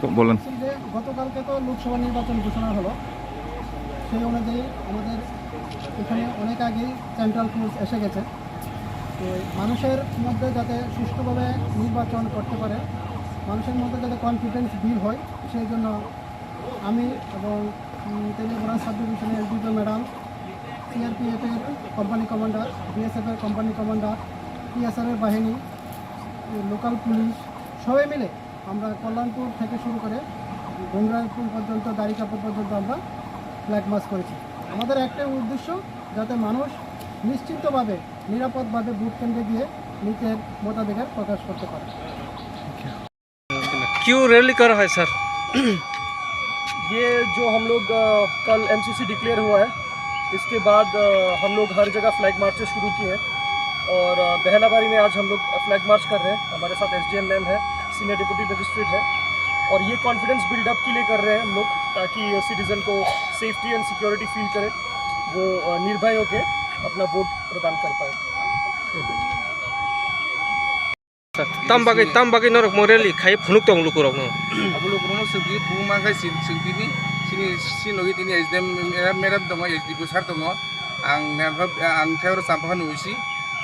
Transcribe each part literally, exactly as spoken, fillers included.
তো বলেন। এই যে গতকালকে তো লোকসভা নির্বাচন ঘোষণা হলো, সেই অনুযায়ী আমাদের এখানে অনেক আগেই সেন্ট্রাল ফোর্স এসে গেছে। তো মানুষের মধ্যে যাতে সুষ্ঠুভাবে নির্বাচন করতে পারে, মানুষের মধ্যে যাতে কনফিডেন্স বিল্ড হয়, সেই জন্য আমি এবং, উম, তেলিয়াপাড়া সাব ডিভিশনের এসডিপিও ম্যাডাম, সিআরপিএফের কোম্পানি কমান্ডার, বিএসএফের কোম্পানি কমান্ডার, টিএসআরের বাহিনী, লোকাল পুলিশ, সবাই মিলে আমরা কল্যাণপুর থেকে শুরু করে গঙ্গারামপুর পর্যন্ত, দ্বারিকাপুর পর্যন্ত আমরা ফ্ল্যাগ মার্চ করেছি। আমাদের একটাই উদ্দেশ্য, যাতে মানুষ নিশ্চিন্তভাবে, নিরাপদভাবে ভোট কেন্দ্রে গিয়ে নিজের মতাধিকার প্রকাশ করতে পারে। क्यों रैली कर रहा है सर? ये जो हम लोग, अ, कल एमसीसी डिक्लेयर हुआ है, इसके बाद, अ, हम लोग हर जगह फ्लैग मार्चेस शुरू किए हैं और, अ, बहलाबारी में आज हम लोग फ्लैग मार्च कर रहे हैं। हमारे साथ एसडीएम मैम है, सीनियर डिप्टी मजिस्ट्रेट है और ये कॉन्फिडेंस बिल्डअप के लिए कर रहे हैं हम लोग, ताकि सिटीजन को सेफ्टी एंड सिक्योरिटी फील करे, वो, अ, निर्भय होकर अपना वोट प्रदान कर पाए। Tam bagwi, tam bagwi norok mo rally khai phunuk tong lukurokno? Abo lukurokno swngdi phunuk mankha, chwng, chwng tini, chini, chini logi tini S D M madam tongo, S D P O sir tongo, ang, ang khe oro champakha nungwi si,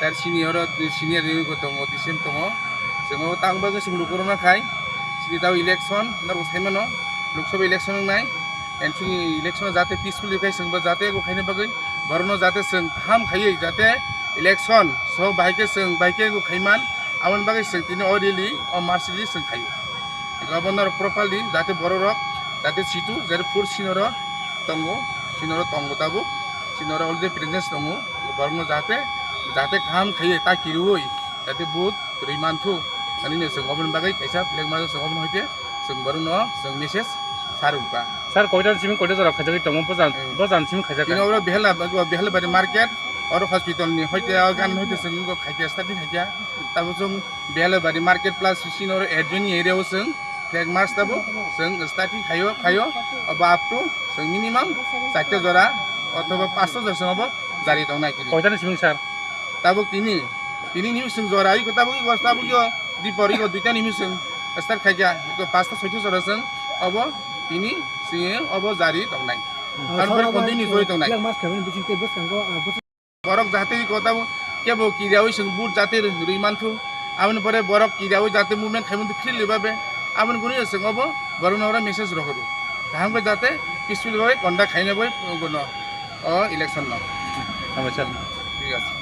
tar chini oro senior ni tongo, D C M tongo, chwng o tang bagwi chwng lukurokno khai, chini tao election norok sai mano, Lok Sabha election wngnai, and chini election jate peacefully khai chwngbo jate ego khaina bagwi, borokno jate chwng kaham khaiwi jate election so bahai khe chwng bahai khe ego khaiman, Aboni bagwi chwng tini o rally, o march rally chwng khaio. Abo norok properly jate borok rok jate situ, jate force sinoro tongo, sinoro tongo tabuk, sinoro already presence tongo, borokno jate Jate kaham khaiye ta kiriwi, jate vote rwi manthu, ani no chwng oboni bagwi kaisa flag march chwng oboni hoite chwng borokno chwng message sa rwkha. Sir, koita simi koita jora khaijagwi tongo, bojan, Hmm. bojan simi khaijak. Tini oro Behela, Behelbari market, oro hospital ni hoite o gan hoite chwng khaikha, starting khaikha. Tabo chwng Behelbari market plus sini oro adjoining area o chwng flag march tabo chwng starting khaio, khaio, obo up to chwng minimum charta jora othoba pasta jora chwng obo jari tongnai kiri. Koitani simi, sir? Tabuk tini, tini ni chwng jora iko tabuk iko tabuk yo dipor iko duita ni chwng start khaikha, iko pasta soita jora chwng obo tini chwng obo jari tongnai. Ah, Ar sir, pore obo continue jori tongnai. Flag march khaimani bising tei bwskango, ah, bwswk Borok jate iko tabuk kebo kiriawi chwng vote jate rwi manthu, aboni pore borok kiriawi jate movement khaimani freely babe, aboni guni chwng obo borokno oro message rohoro. Kaham khe jate peaceful babe conduct khaina bai bono o election no. Hambai sir. Thik ase.